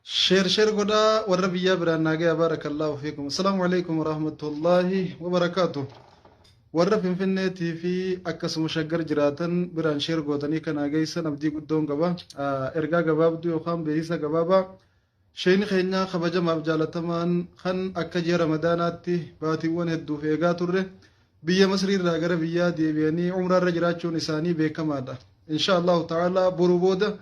Share share godhaa, warra biyyaa biraan naa gayaa, baarakallaahu fiikum. Assalaamu alaikum warahmatullaahi wabarakaatu. Warra Finfinneetii fi akkasuma Shaggar jiraatan biraan share gootanii kanaa geessan abdii guddoon qaba. Ergaa gabaabduu yookaan beeksisa gabaabaa, sheeyni keenyaa kabajamaaf jaalatamaan kan akka ji'a Ramadaanaatti baatiiwwan hedduuf eegaa turre biyya Masrii irraa gara biyyaa deebi'anii umraarra jiraachuun isaanii beekamaadha. Insha Allahu ta'ala boru booda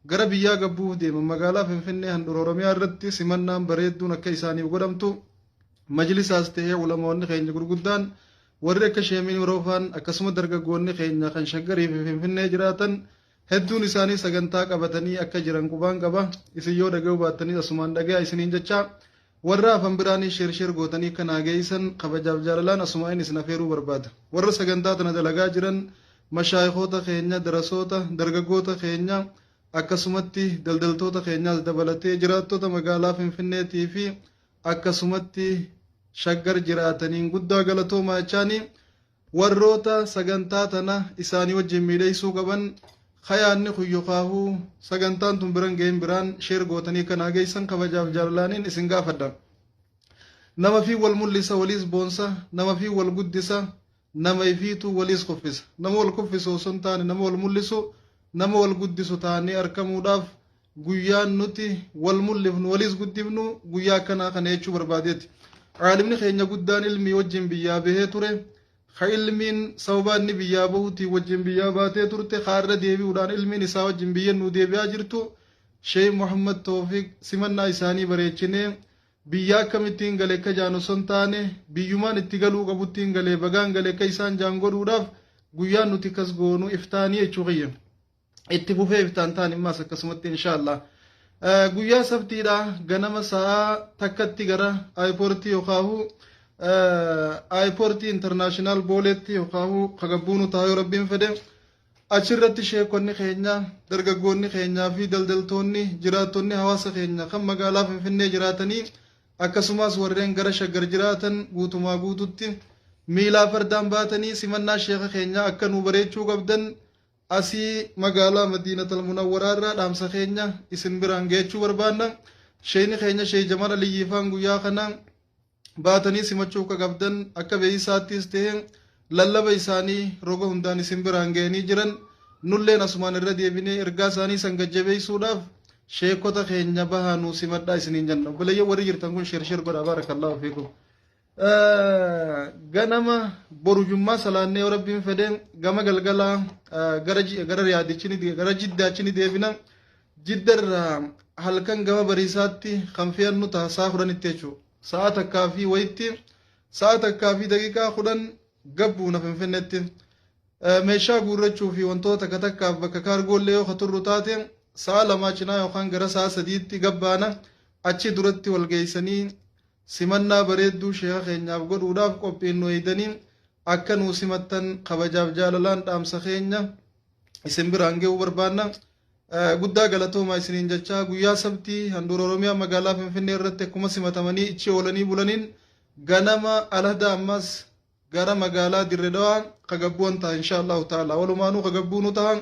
gara biyyaa gabbuuf deeman. Magaalaa Finfinnee handhuura Oromiyaa irratti simannaan bareedduun akka isaaniif godhamtu majlisaas ta'ee ulamoonni keenya gurguddaan warri akka Sheemiin Roofaan, akkasuma dargaggoonni keenya kan Shaggarii fi Finfinnee jiraatan hedduun isaanii sagantaa qabatanii akka jiran qubaan qaba. Isin yoo dhaga'uu baattanii asumaan dhaga'aa isiniin jecha, warra hafan biraanii share share gootanii akka naa geessan kabajaaf jaalalaan asumaan isin afeeruu barbaada. Warra sagantaa tana dalagaa jiran, mashaayikoota keenya, darasoota, dargaggoota keenya, akkasumatti daldaltoota keenyaas dabalatee jiraattota magaalaa Finfinneetii fi akkasumatti Shaggar jiraataniin guddaa galatoomaa jechaanii, warroota sagantaa tana isaanii wajjin miidheessuu qaban kayaanni kun yokaahuu sagantaan tun biran ga'een biraan share gootanii kanaa geessan kabajaaf jaalalaaniin isin gaafadha. Nama fi wal mul'isa, waliis boonsa, nama fi wal guddisa, nama ifiitu waliis kuffisa. Nama wal kuffisu osoo hin taane, nama wal mul'isu, nama wal guddisu taanee argamuudhaaf guyyaan nuti wal mul'ifnu, waliis guddifnu guyyaa akkanaa kana jechuu barbaadeeti. Caalimni keenya guddaan ilmii wajjin biyyaa bahee ture. Ka ilmiin sababa inni biyyaa bahuutiin wajjin biyyaa baatee turte, kaarra deebi'uudhaan ilmiin isaa wajjin biyya nuu deebi'aa jirtu, Sheekh Muhammad Toofiq, simannaa isaanii bareechinee, biyya akkamittiin gale akka jaan osoo hin taane, biyyumaan itti galuu qabuttiin galee, bagaan gale akka isaan jaan godhuudhaaf guyyaan nuti kas goonu iftaanii jechuu kiyya. Itti fufee iftaan ta'an immaas akkasumatti inshaallah. Guyyaa sabtiidha ganama sa'a 1tti gara airportii yookaahu airportii international Booleetti yookaahu kagabbuunu ta'a yoo Rabbiin fedhe. Achirratti sheekonni keenya, dargaggoonni keenyaa fi daldaltoonni, jiraattonni hawaasa keenya kan magaalaa Finfinnee jiraatanii, akkasumas warreen gara Shaggar jiraatan guutumaa guututti miilaa fardaan baatanii simannaa sheeka keenyaa akka nuu bareechuu qabdan asii magaalaa Madiinatal Munawwaraa irraa dhaamsa keenya isin biraan gahachuu barbaanna. Sheeyni keenya Sheey Jamaal Aliyyiifaan guyyaa kana baatanii simachuu akka qabdan akka beeksisaattis ta'e lallaba isaanii roga hundaan isin biraan gahanii jiran. Nulleen asumaan irra deebinee ergaa isaanii san gajjabeessuudhaaf sheekota keenya bahaa nuu simadhaa isiniin jenna. Obboleeyyan warri jirtan kun share share godhaa, baarakallaahu fiikum. Ganama boru jummaa salaannee yoo Rabbiin fedhe gama galgalaa gara Riyaadichi, gara Jiddaachi ni deebina. Jiddarraa halkan gama bariisaatti kan fe'annu ta'a, sa'a 10tti jechuudha. Sa'a 1 fi wayitti, sa'a 1:10 gabbuuna Finfinneetti. Meeshaa guurrachuu fi wantoota takka takkaaf bakka kaargoollee yoo turru taate, sa'a 2 cinaa yookaan gara sa'a 3tti gabbaana. Achi duratti wal geessanii simannaa bareedduu sheeka keenyaaf godhuudhaaf qophiin nu eeydanii akka nuu simattan kabajaaf jaalalaan dhaamsa keenya isin biraan ga'uu barbaanna. Guddaa galatoomaa isiniin jechaa, guyyaa sabtii handhuura Oromiyaa magaalaa Finfinnee irratti akkuma simatamanii ichi oolanii bulaniin ganama alhada ammas gara magaalaa Dirre Dhawaa kagabbu'an ta'a insha Allahu ta'ala. Walumaanuu kagabbuunu ta'a.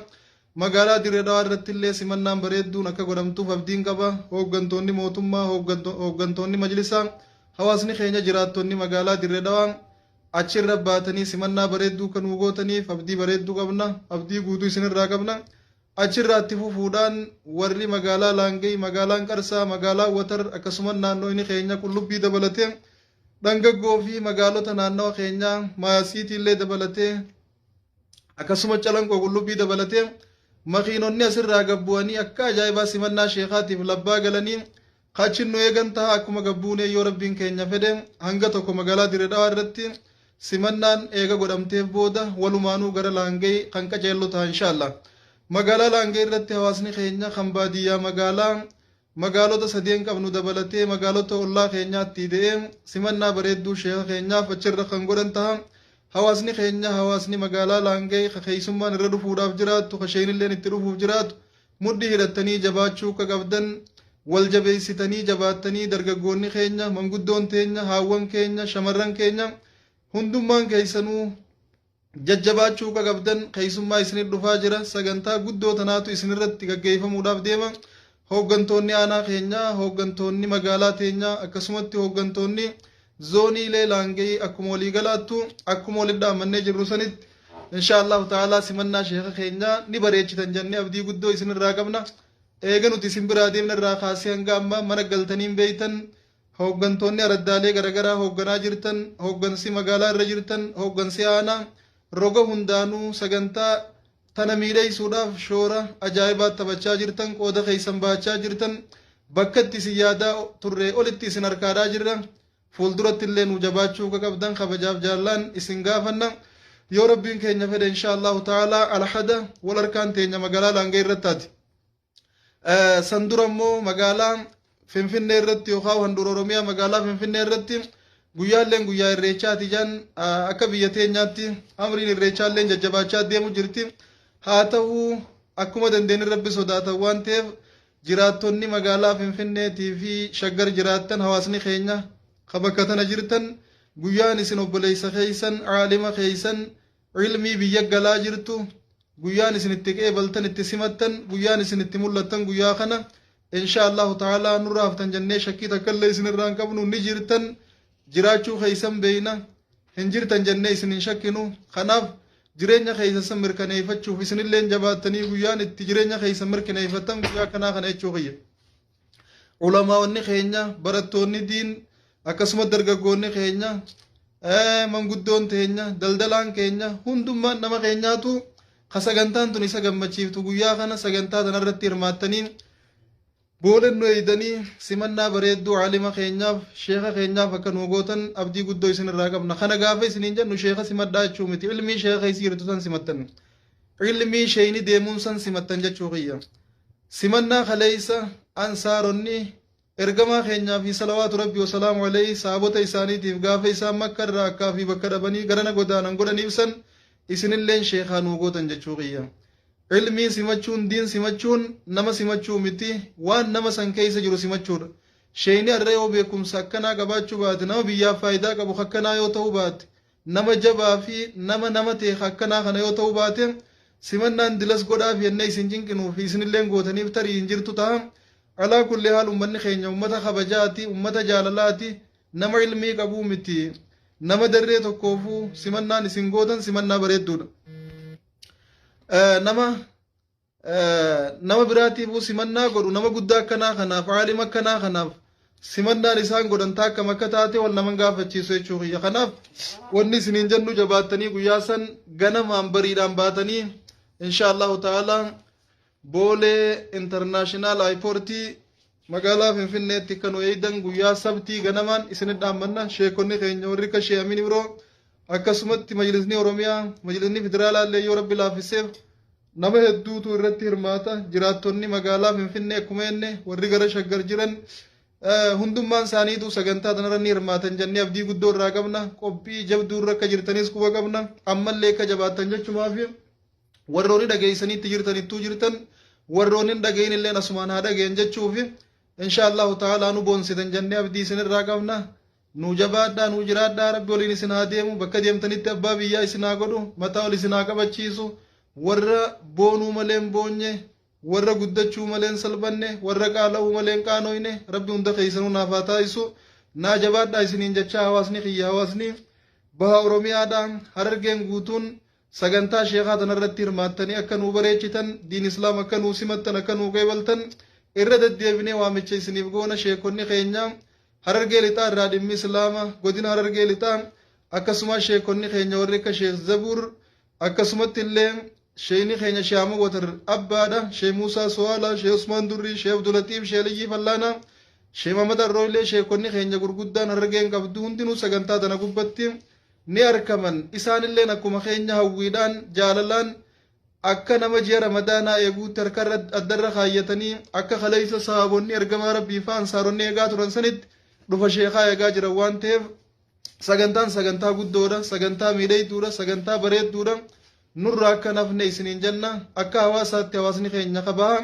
Magaalaa Dirre Dhawaa irratti illee simannaan bareedduun akka godhamtuuf abdiin qaba. Hooggantoonni mootummaa, hooggantoonni majlisaa, hawaasni keenya jiraattonni magaalaa Dirre Dhawaa achirra baatanii simannaa bareedduu kan nuu gootaniif abdii bareedduu qabna. Abdii guutuu isinirraa qabna. Achirraa itti fufuudhaan warri magaalaa Laangee, magaalaan Qarsaa, magaalaa Watar, akkasumas naannoo inni keenya Qullubbii dabalatee, dhangaggoo fi magaalota naannawa keenyaa Maayasiitii illee dabalatee, akkasuma Calanqoo, Qullubbii dabalatee makiinonni asirraa gabbu'anii akka ajaa'ibaa simannaa sheekaatiif labbaa galanii kaachin nu eegan ta'a. Akkuma gabbuunee yoo Rabbiin keenya fedhe hanga tokko magaalaa Dirre Dhawaa irratti simannaan eega godhamteef booda walumaanuu gara Laangee kan qaceellu ta'a inshaallah. Magaalaa Laangee irratti hawaasni keenya kan baadiyyaa magaalaa magaalota sadeen qabnu dabalatee magaalota ollaa keenyaatti de'ee simannaa bareedduu sheeka keenyaaf achirra kan godhan ta'a. Hawaasni keenya, hawaasni magaalaa Laangee ka keessummaan irra dhufuudhaaf jiraattu, ka sheenilleen itti dhufuuf jiraatu, mudhii hidhattanii jabaachuu akka qabdan, wal jabeessitanii jabaattanii, dargaggoonni keenya, manguddoon teenya, haawwan keenya, shamarran keenya hundummaan keessanuu jajjabaachuu akka qabdan. Keessummaa isinit dhufaa jira, sagantaa guddoo tanaatu isinirratti gaggeeffamuudhaaf deema. Hooggantoonni aanaa keenyaa, hooggantoonni magaalaa teenyaa, akkasumatti hooggantoonni zooniilee Laangee akkuma waliigalaattu akkuma walitti dhaammannee jirru sanitti insha Allahu ta'aalaa simannaa sheeka keenyaa ni bareechitan jennee abdii guddoo isinirraa qabna. Eega nuti isin biraa deemne irraa kaasee hanga ammaa mana galtaniin beeytan. Hooggantoonni araddaalee garagaraa hoogganaa jirtan, hooggansi magaalaa irra jirtan, hooggansi aanaa roga hundaanuu sagantaa tana miidhaysuudhaaf shoora ajaa'ibaa taphachaa jirtan, qooda keessan bahachaa jirtan, bakka itti isin yaadaa turre olitti isin harkaadhaa jirra. Fuulduratti illee nu jabaachuu akka qabdan kabajaaf jaallaan isin gaafanna. Yoo Rabbiin keenya fedhe, insha Allahu ta'ala, alhada wal harkaan teenya magaalaa Laangee irratti taati. San dura immoo magaalaa Finfinnee irratti yookaan handhuura Oromiyaa magaalaa Finfinnee irratti guyyaalleen guyyaa irreechaati jaan. Akka biyya teenyaatti amriin irreechaalleen jajjabaachaa deemu jirti. Haa ta'u, akkuma dandeenye Rabbi sodaatan waan ta'eef, jiraattonni magaalaa Finfinneetii fi Shaggar jiraattan, hawaasni keenya ka bakka tana jirtan, guyyaan isin obboleessa keessan, caalima keessan, ilmii biyya galaa jirtu, guyyaan isin itti qeebaltan, itti simattan, guyyaan isin itti mul'attan guyyaa kana. Insha Allahu ta'ala, nurraa haftan jennee shakkii takka illee isin irraa hin qabnu. Ni jirtan, jiraachuu keessan beeyna, hin jirtan jennee isin hin shakkinu. Kanaaf jireenya keessan san mirkaneeffachuuf isinillee jabaattanii guyyaan itti jireenya keessan mirkaneeffattan guyyaa kanaa kana jechuu kiyya. Ulamaa'onni keenya, barattoonni diin, akkasuma dargaggoonni keenya, manguddoon teenya, daldalaan keenya, hundummaan nama keenyaatu ka sagantaan tun isa gammachiiftu guyyaa kana sagantaa tanarratti hirmaattanii boolen nu eeydanii simannaa bareedduu caalima keenyaaf, sheeka keenyaaf akka nu gootan abdii guddoo isin irraa qabna. Kana gaafa isiniin jennu sheeka simadhaa jechuu miti. Ilmii sheeka keessa jirtu san simattan, ilmii sheeyni deemuun san simattan jechuu kiyya. Simannaa kaleeysa ansaaronni ergamaa keenyaa fi salawaatu Rabbi wasalaamu alayhi saabota isaaniitiif gaafa isaan Makka irraa akkaa fi bakka dhabanii garana godaanan godhaniif san isinilleen sheekaa nuu gootan jechuu kiyya. Ilmii simachuun, diin simachuun nama simachuu miti, waan nama san keessa jiru simachuudha. Sheeyni har'a yoo beekumsa akkanaa qabaachuu baate, nama biyyaaf faayidaa qabu akkanaa yoo ta'uu baate, nama jabaa fi nama nama ta'e akkanaa kana yoo ta'uu baate, simannaan dilas godhaaf jennee isin cinqinuu fi isinilleen gootaniif tarii hin jirtu ta'a. Alaa kulli haal, ummanni keenya ummata kabajaati, ummata jaalalaati, nama ilmii qabuu miti. Nama darree tokkoofuu simannaan isin gootan simannaa bareedduudha. Nama biraatiifuu simannaa godhu, nama guddaa akkanaa kanaaf, caalima akkanaa kanaaf simannaan isaan godhan taakkam akka taate wal naman gaafachiisu jechuu kiyya. Kanaaf wanni isiniin jennu, jabaattanii guyyaa san ganamaan bariidhaan baatanii insha Allahu ta'ala Boolee International Airportii magaalaa Finfinneetti kan nu eeydan guyyaa sabtii ganamaan isinit dhaammanna. Sheekonni keenya warri akka Shee Amin Ibroo, akkasumatti majlisni Oromiyaa, majlisni federaalaa illee yoo Rabbi laaffiseef nama hedduutu irratti hirmaata. Jiraattonni magaalaa Finfinnee akkuma jenne, warri gara Shaggar jiran hundummaan isaaniitu sagantaa tanarra ni hirmaatan jennee abdii guddoo irraa qabna. Qophii jabduu irra akka jirtanis quba qabna. Ammallee akka jabaattan jechumaafi warroonni dhageessaniitti jirtanittuu jirtan, warroonni hin dhagahin illee asumaan haa dhagayan jechuufi. Insha Allahu ta'ala, nu boonsitan jennee abdii isinirraa qabna. Nu jabaadhaa, nu jiraadhaa, Rabbi waliin isin haa deemu, bakka deemtanitti abbaa biyyaa isin haa godhu, mataa ol isin haa qabachiisu. Warra boonuu malee hin boonye, warra guddachuu malee hin salphanne, warra qaala'uu malee hin qaanoyne Rabbi hunda keessanuu naaf haa taasisu. Naa jabaadhaa isiniin jechaa, hawaasni kiyya, hawaasni baha Oromiyaadha, Harargeen guutuun sagantaa sheekaa tanarratti hirmaattanii akka nuu bareechitan, diin Islaam akka nuu simattan, akka nuu qeebaltan irra deddeebinee waamicha isiniif goona. Sheekonni keenya Harargee Lixaa irraa, dhimmi Islaama godina Harargee Lixaa, akkasumas sheekonni keenya warri akka Sheekh Zabuur, akkasumatti illee sheeyni keenya Sheekh Ahmad Watar Abbaadha, Sheekh Muusaa Suwaalaa, Sheekh Usmaan Durrii, Sheekh Abdulatiif, Sheekh Aliyyii Fallaanaa, Sheekh Muhammad Arrooylee, sheekonni keenya gurguddaan Harargeen qabdu hundinuu sagantaa tana gubbatti ni arkaman. Isaanilleen akkuma keenya hawwiidhaan, jaalalaan, akka nama ji'a Ramadaanaa eeguutti harka addarra kaayyatanii, akka kaleessa sahaabonni ergamaa Rabbii fi ansaaronni eegaa turan sanitti dhufa sheekaa eegaa jiran waan ta'eef, sagantaan sagantaa guddoodha, sagantaa miidhagduudha, sagantaa bareedduudha. Nurraa akka nafne isiniin jenna. Akka hawaasaatti hawaasni keenya qabaa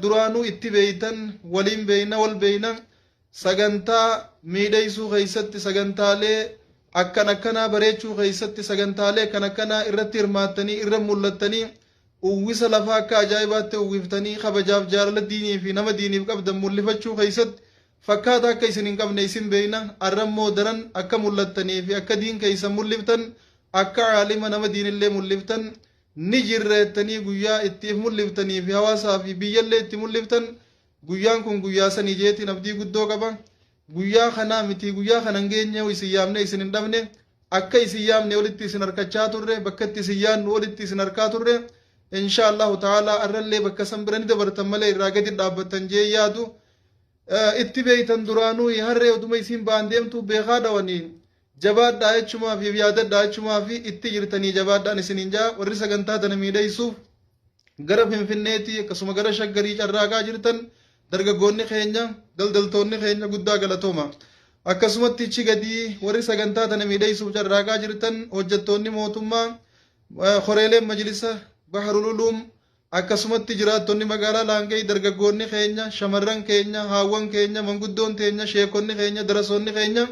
duraanuu itti beeytan, waliin beeyna, wal beeyna. Sagantaa miidhagsuu keessatti, sagantaalee akkan akkanaa bareechuu keessatti, sagantaalee akkan akkanaa irratti hirmaattanii irra mul'attanii Uwwisa lafaa akka ajaa'ibaatti uwwiftanii kabajaaf jaalala diinii fi nama diiniif qabdan mul'ifachuu keessatti fakkaata akka isin hin qabne isin beeyna. Arrammoo daran akka mul'attanii fi akka diin keessan mul'iftan, akka caalima nama diinillee mul'iftan ni jirra jettanii guyyaa itti if mul'iftanii fi hawaasaa fi biyyallee itti mul'iftan, guyyaan kun guyyaa sanii jeetiin abdii guddoo qaba. Guyyaa kanaa miti, guyyaa kana hin geenye isin yaamne isin hin dhabne. Akka isin yaamne olitti isin harkachaa turre, bakka itti isin yaannu olitti isin harkaa turre. Insha Allahu ta'ala arrallee bakka san bira ni dabartan malee irraa gadi dhaabbattan jee yaadu. Itti beeytan duraanuu harree oduma isin ba'an deemtu beekaa dhawanii. Jabaadhaa jechumaa fi yaadadhaa jechumaa fi itti jirtanii jabaadhaan isiniin jaa. Warri sagantaa tana miidhaysuuf gara Finfinneetii akkasuma gara Shaggarii carraaqaa jirtan, dargaggoonni keenya, daldaltoonni keenya, guddaa galatooma. Akkasumatti ichi gadii warri sagantaa tana miidhaysuuf carraaqaa jirtan, hojjettoonni mootummaa, horeeleen majlisa Baharul Uluum, akkasumatti jiraattonni magaalaa Laangee, dargaggoonni keenya, shamarran keenya, haawwan keenya, manguddoon teenya, sheekonni keenya, darasoonni keenya,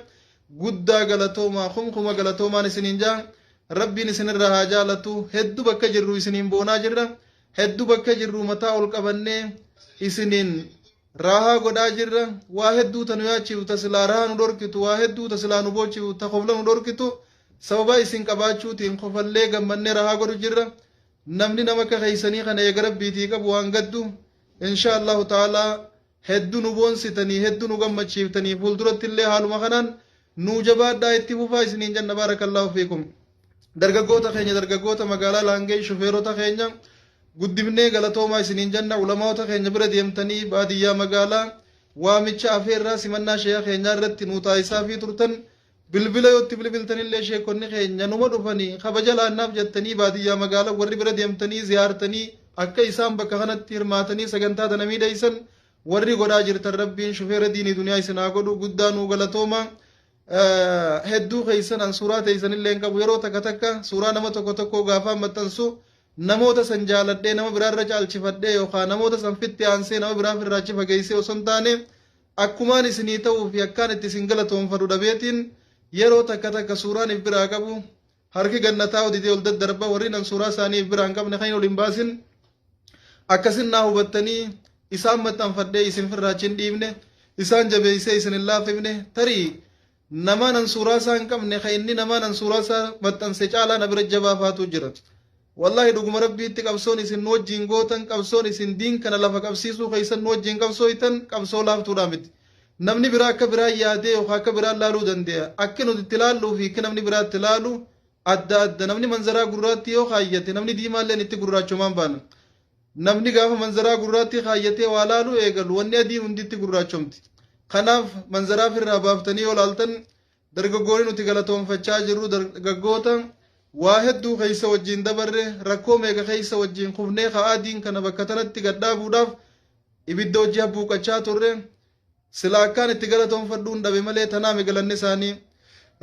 guddaa galatoomaa, kumkuma galatoomaan isiniin jaa. Rabbiin isinirraa haa jaalatu. Hedduu bakka jirru isiniin boonaa jirra. Hedduu bakka jirru mataa ol qabannee isiniin raahaa godhaa jirra. Waa hedduu ta nu yaachiiftu, ta silaa rahaa nu dhorkitu, waa hedduu ta silaa nu boochiiftu, ta kofla nu dhorkitu, sababa isin qabaachuutiin kofallee gammannee rahaa godhu jirra. Namni nama akka keessanii kana eega Rabbiitii qabu waan gaddu. Insha Allahu ta'ala hedduu nu boonsitanii, hedduu nu gammachiiftanii, fuulduratti illee haaluma kanaan nuu jabaadhaa, itti fufaa isiniin jenna. Baarakallaahu fiikum. Dargaggoota keenya, dargaggoota magaalaa Laangee, shufeerota keenya guddifnee galatoomaa isiniin jenna. Ulamaota keenya bira deemtanii baadiyyaa magaalaa waamicha afeerraa simannaa sheeka keenyaa irratti nuu taasisaa fi turtan, bilbila yootti bilbiltanillee sheekonni keenya numa dhufanii kabaja laannaaf jettanii baadiyyaa magaalaa warri bira deemtanii ziyaartanii akka isaan bakka kanatti hirmaatanii sagantaa tana miidheessan warri godhaa jirtan, Rabbiin shufeera diinii duniyaa isin haa godhu. Guddaa nuu galatooma. Hedduu keessan an suuraa teessanillee hin qabu. Yeroo takka takka suuraa nama tokko tokko gaafaa maxxansu namoota san jaaladhee nama biraarra caalchifadhee yookaan namoota san fitti aansee nama biraaf irraa achi fageessee osoo hin taane, akkumaan isinii ta'uu fi akkaan itti isin galatoonfadhu dhabeetiin yeroo takka takka suuraan if biraa qabu harki gannataa odidee ol daddarba. Warri nan suuraa isaanii if biraa hin qabne kan ol hin baasin akkasin naa hubattanii isaan maxxanfadhee isin firraachi hin dhiibne, isaan jabeessee isin hin laaffifne. Tarii nama nan suuraa isaa hin qabne kan inni nama nan suuraa isaa maxxanse caalaa na bira jabaa faatu jira. Wallaahi dhuguma Rabbiitti qabsoon isin nu wajjiin gootan, qabsoon isin diin kana lafa qabsiisuu keessan nu wajjiin qabsooytan, qabsoo laaftuudhaa miti. Namni biraa akka biraa yaadee yookaan akka biraa laaluu danda'a. Akka nuti itti laalluu fi akka namni biraa itti laalu adda adda. Namni manzaraa gurraatti yoo kaayyate namni diimaalleen itti gurraachomaan baana. Namni gaafa manzaraa gurraattii kaayyatee waa laaluu eegalu wanni adiin hundi itti gurraachomti. Kanaaf manzaraa firraa baaftanii yoo laaltan, dargaggoonni nuti galatoonfachaa jirru dargaggoota waa hedduu keessa wajjiin dabarre, rakkoo meeqa keessa wajjiin kufnee ka'aa diin kana bakka tanatti gadhaabuudhaaf ibidda hojii habbuuqachaa turre. Sila akkaan itti galatoonfadhuun dhabe malee tanaami galanni isaanii.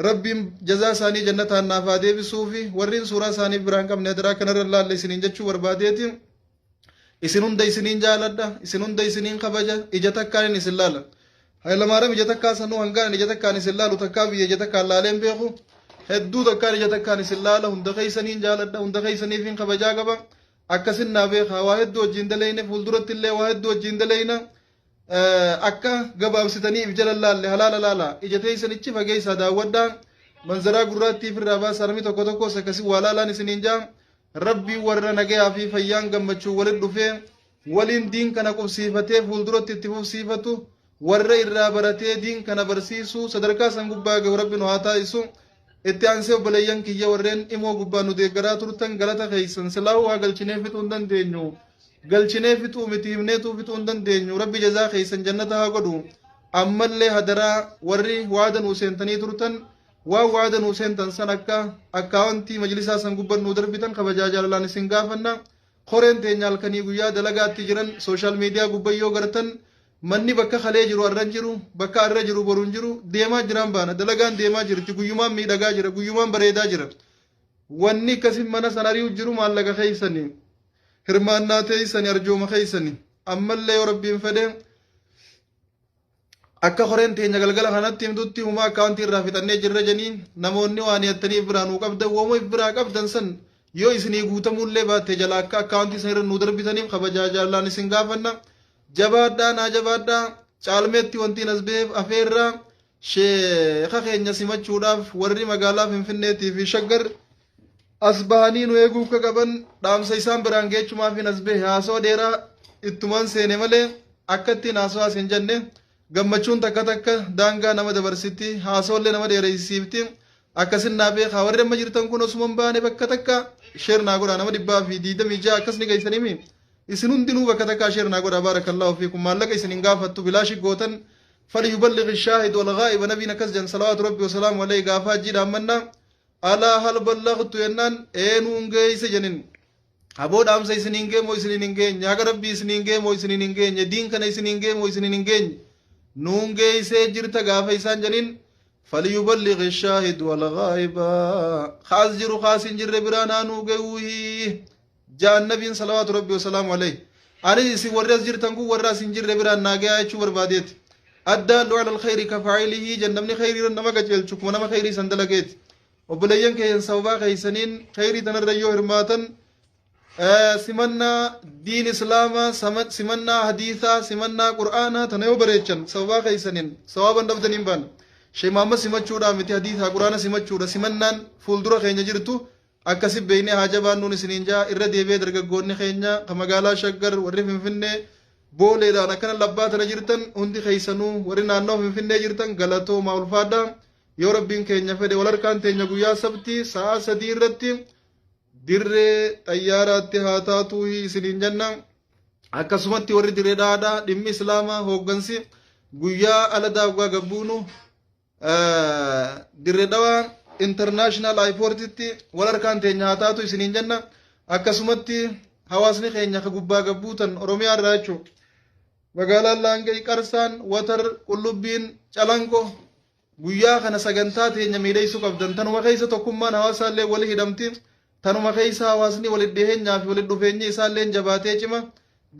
Rabbiin jazaa isaanii jannataan naaf haa deebisuu fi warreen suuraa isaanii biraan qabne adaraa kanarra laalle isiniin jechuu barbaadeeti. Isin hunda isiniin jaaladha, isin hunda isiniin kabaja, ija takkaan isin laala. Hayilamaariyaam ija takkaa sanuu hangaan ija takkaan isin laalu takkaa biyya ija takkaan laaleen beeku. Hedduu takkaan ija takkaan isin laala, hunda keessaniin jaaladha, hunda keessaniifin kabajaa qaba. Akkasin naa beekaa, waa hedduu wajjin daleyne, fuulduratti illee waa hedduu wajjin daleyna. Akka gabaabsitanii if jala laalle halaala laala, ija teessanichi fageessaa daawwadhaa, manzaraa gurraattii ofirraa baasaa. Namni tokko tokkos akkasii waa laalaan isiniin jaa. Rabbiin warra nagayaa fi fayyaan gammachuu walitti dhufee waliin diin kana qubsiifatee fuulduratti itti fufsiifatu, warra irraa baratee diin kana barsiisuu sadarkaa san gubbaa gahu Rabbi nu haa taasisu. Itti aansee obboleeyyan kiyya warreen imoo gubbaa nu deeggaraa turtan, galata keessan silaahuu haa galchinee fixuu hin dandeenyu. Galchinee fixuu miti, himneetuu fixuu hin dandeenyu. Rabbi jazaa keessan jannata haa godhu. Ammallee hadaraa warri waada nuu seentanii turtan, waan waada nuu seentan san akka akkaawuntii majlisaa san gubban nuu darbitan kabajaa jaalalaan isin gaafanna. Koreen teenya halkanii guyyaa dalagaatti jiran. Social media gubban yoo gartan manni bakka kalee jiru arra hin jiru, bakka arra jiru boru hin jiru. Deemaa jiraan baana, dalagaan deemaa jirti, guyyumaan miidhagaa jira, guyyumaan bareedaa jira. Wanni akkasin mana san ari'u jiru maallaqa keessanii, hirmaannaa teessanii, arjooma keessanii. Ammallee yoo Rabbiin fedhe akka koreen teenya galgala kanatti himtutti humaa akkaawuntii irraa fixannee jirra janii namoonni waan hiyattanii if biraa nuu qabdan, wooma if biraa qabdan san Yoo isinii guutamuullee baatte jala akka akkaawuntii isin irra nuu darbitaniif kabajaa jaalallaan isin gaafanna. Jabaadhaa naa jabaadhaa caalmeetti wantiin as beef afeerraa sheekha keenya simachuudhaaf warri magaalaa Finfinneetii fi Shaggar as bahanii nu eeguu akka qaban dhaamsa isaan biraan geechumaafin as bahe. Haasawaa dheeraa ittumaan seene malee akka ittiin haasawaa hin jenne. Gammachuun takka takka daangaa nama dabarsiti, haasawallee nama dheereysiifti. Akkasin naa beekaa, warri amma jirtan kun osuma hin baane bakka takka share naa godhaa. Nama 126 akkas ni geessanimi. Isin hundinuu bakka takka share naa godhaa. Barakallahu fiikum. Maallaqa isin hin gaafattu, bilaashi gootan. فليبلغ الشاهد والغائب. Nabiin akkas jedhan صلوات ربي وسلامه عليه gaafa hajjii dhaammannaa. ألا هل بلغت jennaan, eenuun geeyse jenin. Aboo, dhaamsa isiniin geemoo isiniin hin geenye? Haga Rabbii isiniin geemoo isiniin hin geenye? Diin kana isiniin geemoo isiniin hin geenye? Nuun geeysee jirta gaafa isaan jedhin, فليبلغ الشاهد والغائب, kaas jiru kaas hin jirre biraa naanuu gayuuhi jaan nabiin صلوات ربي وسلامه عليه. Ani isin warri as jirtan kun warra as hin jirre biraan naa gayaa jechuu barbaadeeti. الدال على الخير كفاعله jan. Namni khayrii nama qajeelchu kuma nama khayrii san dalageeti. Obboleeyyan keeyyan, sababaa keeysaniin khayrii tanarra yoo hirmaatan, simannaa diin Islaamaa, simannaa hadiisaa, simannaa Qur'aanaa tana yoo bareechan, sababaa keeysaniin sawaaban dhabdaniin baan. Sheemaamma simachuudhaa miti, hadiisaa Qur'aana simachuudha. Simannaan fuuldura keenya jirtu akkasi beeynee haa jabaannuun isiniin jaa. Irra deebi'ee, dargaggoonni keenya ka magaalaa Shaggar, warri Finfinnee Booleedhaan akkana labbaa tana jirtan hundi keeysanuu, warri naannoo Finfinnee jirtan, galatoomaa, ulfaadhaa. Yoo Rabbiin keenya fedhe, wal harkaan teenya guyyaa Sabtii sa'a 3 irratti dirree xayyaaraatti haa taatuu isiniin jenna. Akkasumatti warri dirree dhaadhaa dhimmi Islaamaa hooggansi guyyaa ala daawwaa gabbuunu Dirree Dhawaa International Airportitti wal harkaan teenya haa taatu isiniin jenna. Akkasumatti hawaasni keenya ka gubbaa gabbuutan Oromiyaa irraa jechuudha. Magaalaan Laangee, Qarsaan, Watar, Qullubbiin, Calanqo guyyaa kana sagantaa teenya miidheessuu qabdan. Tanuma keessa tokkummaan hawaasaallee wali hidhamti. Tanuma keessa hawaasni walit dhiheenyaa fi walit dhufeenyi isaallee jabaatee cima.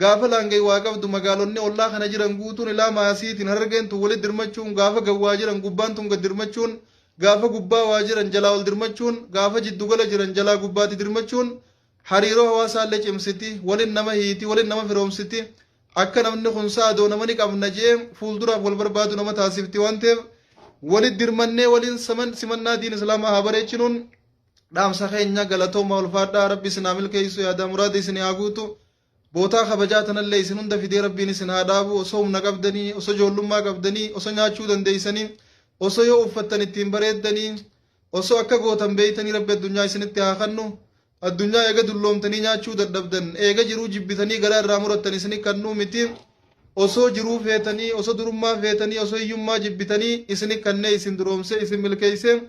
Gaafa Laangee waa qabdu, magaalonni ollaa kana jiran guutuun ilaa maasiitiin Harargeen tun walit dirmachuun, gaafa gawwaa jiran gubbaan tun gad dirmachuun, gaafa gubbaa waa jiran jalaa ol dirmachuun, gaafa jiddugala jiran jalaa gubbaatti dirmachuun hariiroo hawaasaallee cimsiti, walin nama hiiti, walin nama firoomsiti. Akka namni kun saadoo nama ni qabna jee fuulduraaf wal barbaadu nama taasifti waan ta'eef, walit dirmannee waliin simannaa diin Islaamaa haa bareechinuun dhaamsa keenya. Galatooma, ulfaadhaa. Rabbi isin haa milkeessu, yaada muraada isin haa guutu. Bootaa kabajaa tanallee isin hunda fidee Rabbiin isin haa dhaabu. Osoo humna qabdanii, osoo ijoollummaa qabdanii, osoo nyaachuu dandeeysanii, osoo yoo uffattan ittiin bareeddanii, osoo akka gootan beeytanii, Rabbi addunyaa isinitti haa kannu. Addunyaa eega dulloomtanii nyaachuu dadhabdan, eega jiruu jibbitanii garaa irraa murattan isini kannuu miti. Osoo jiruu feetanii, osoo durummaa feetanii, osoo hiyyummaa jibbitanii, isini kannee isin duroomse, isin milkeeyse,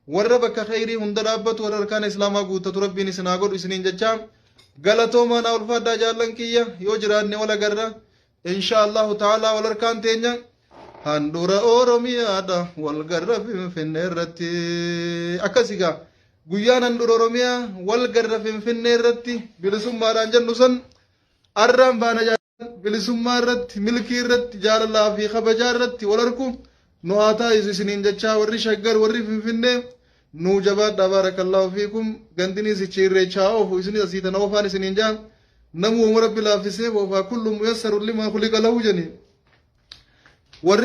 warra bakka kheyrii hunda dhaabbatu, warra arkaana Islaamaa guuttatu Rabbiin isin haa godhu isiniin jechaa, galatoomaa, naa ulfaadhaa. Jaallan kiyya, yoo jiraanne wal agarra insha Allahu ta'ala. Wal harkaan teenya handhuura Oromiyaadha, wal garra Finfinnee irratti. Akkasigaa guyyaan handhuura Oromiyaa wal garra Finfinnee irratti bilisummaadhaan jennu san arraan baana. Bilisummaa irratti, milkii irratti, jaalalaa fi kabajaa irratti wal arku nu haa taasisu isiniin jechaa, warri Shaggar, warri Finfinnee nuu jabaadhaa. بارك الله فيكم. Gandini sichi Irreechaa oofu, isinis asii tana oofaan isiniin jaa. Namu uuma Rabbi laaffisee oofaa. كل ميسر لما خلق له jani warri.